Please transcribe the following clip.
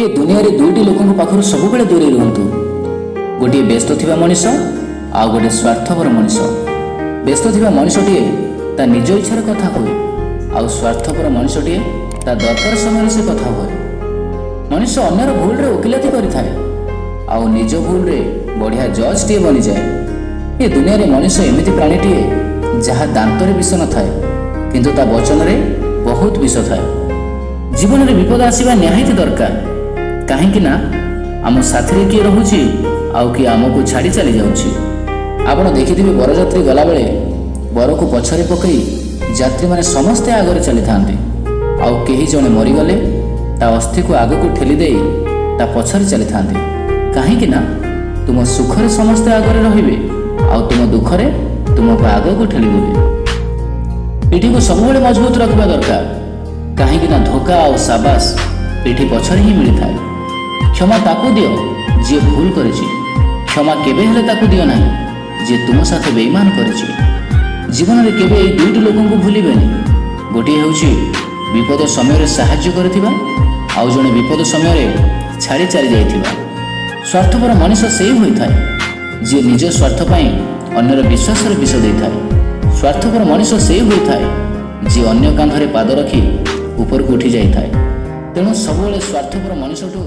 ଏ ଦୁନିଆରେ ଦୁଇଟି ଲୋକଙ୍କ ପାଖରୁ ସବୁବେଳେ ଦୂରେଇ ରୁହନ୍ତୁ। ଗୋଟିଏ ବ୍ୟସ୍ତ ଥିବା ମଣିଷ, ଆଉ ଗୋଟିଏ ସ୍ୱାର୍ଥପର ମଣିଷ। ବ୍ୟସ୍ତ ଥିବା ମଣିଷଟିଏ ତା ନିଜ ଇଚ୍ଛାରେ କଥା ହୁଏ, ଆଉ ସ୍ୱାର୍ଥପର ମଣିଷଟିଏ ତା ଦରକାର ସମୟରେ ସେ କଥା ହୁଏ। ମଣିଷ ଅନ୍ୟର ଭୁଲରେ ଓକିଲାତି କରିଥାଏ, ଆଉ ନିଜ ଭୁଲରେ ବଢ଼ିଆ ଜଜ୍ଟିଏ ବନିଯାଏ। ଏ ଦୁନିଆରେ ମଣିଷ ଏମିତି ପ୍ରାଣୀଟିଏ, ଯାହା ଦାନ୍ତରେ ବିଷ ନଥାଏ, କିନ୍ତୁ ତା ବଚନରେ ବହୁତ ବିଷ ଥାଏ। ଜୀବନରେ ବିପଦ ଆସିବା ନିହାତି ଦରକାର, କାହିଁକି ନା ଆମ ସାଥିରେ କିଏ ରହୁଛି ଆଉ କିଏ ଆମକୁ ଛାଡ଼ି ଚାଲି ଯାଉଛି। ଆପଣ ଦେଖିଥିବେ, ବରଯାତ୍ରୀ ଗଲାବେଳେ ବରକୁ ପଛରେ ପକାଇ ଯାତ୍ରୀମାନେ ସମସ୍ତେ ଆଗରେ ଚାଲିଥାନ୍ତି, ଆଉ କେହି ଜଣେ ମରିଗଲେ ତା ଅସ୍ଥିକୁ ଆଗକୁ ଠେଲି ଦେଇ ତା ପଛରେ ଚାଲିଥାନ୍ତି। କାହିଁକି ନା ତୁମ ସୁଖରେ ସମସ୍ତେ ଆଗରେ ରହିବେ, ଆଉ ତୁମ ଦୁଃଖରେ ତୁମକୁ ଆଗକୁ ଠେଲିଦେବେ। ପିଠିକୁ ସବୁବେଳେ ମଜବୁତ ରଖିବା ଦରକାର, କାହିଁକି ନା ଧୋକା ଆଉ ସାବାସ ପିଠି ପଛରେ ହିଁ ମିଳିଥାଏ। କ୍ଷମା ତାକୁ ଦିଅ ଯିଏ ଭୁଲ କରିଛି, କ୍ଷମା କେବେ ହେଲେ ତାକୁ ଦିଅ ନାହିଁ ଯିଏ ତୁମ ସାଥେ ବେଇମାନ କରିଛି। ଜୀବନରେ କେବେ ଏଇ ଦୁଇଟି ଲୋକଙ୍କୁ ଭୁଲିବେନି। ଗୋଟିଏ ହେଉଛି ବିପଦ ସମୟରେ ସାହାଯ୍ୟ କରିଥିବା, ଆଉ ଜଣେ ବିପଦ ସମୟରେ ଛାଡ଼ି ଚାଲି ଯାଇଥିବା। ସ୍ୱାର୍ଥପର ମଣିଷ ସେଇ ହୋଇଥାଏ, ଯିଏ ନିଜ ସ୍ୱାର୍ଥ ପାଇଁ ଅନ୍ୟର ବିଶ୍ୱାସରେ ବିଷ ଦେଇଥାଏ। ସ୍ୱାର୍ଥପର ମଣିଷ ସେଇ ହୋଇଥାଏ, ଯିଏ ଅନ୍ୟ କାନ୍ଧରେ ପାଦ ରଖି ଉପରକୁ ଉଠି ଯାଇଥାଏ। ତେଣୁ ସବୁବେଳେ ସ୍ୱାର୍ଥପର ମଣିଷଠୁ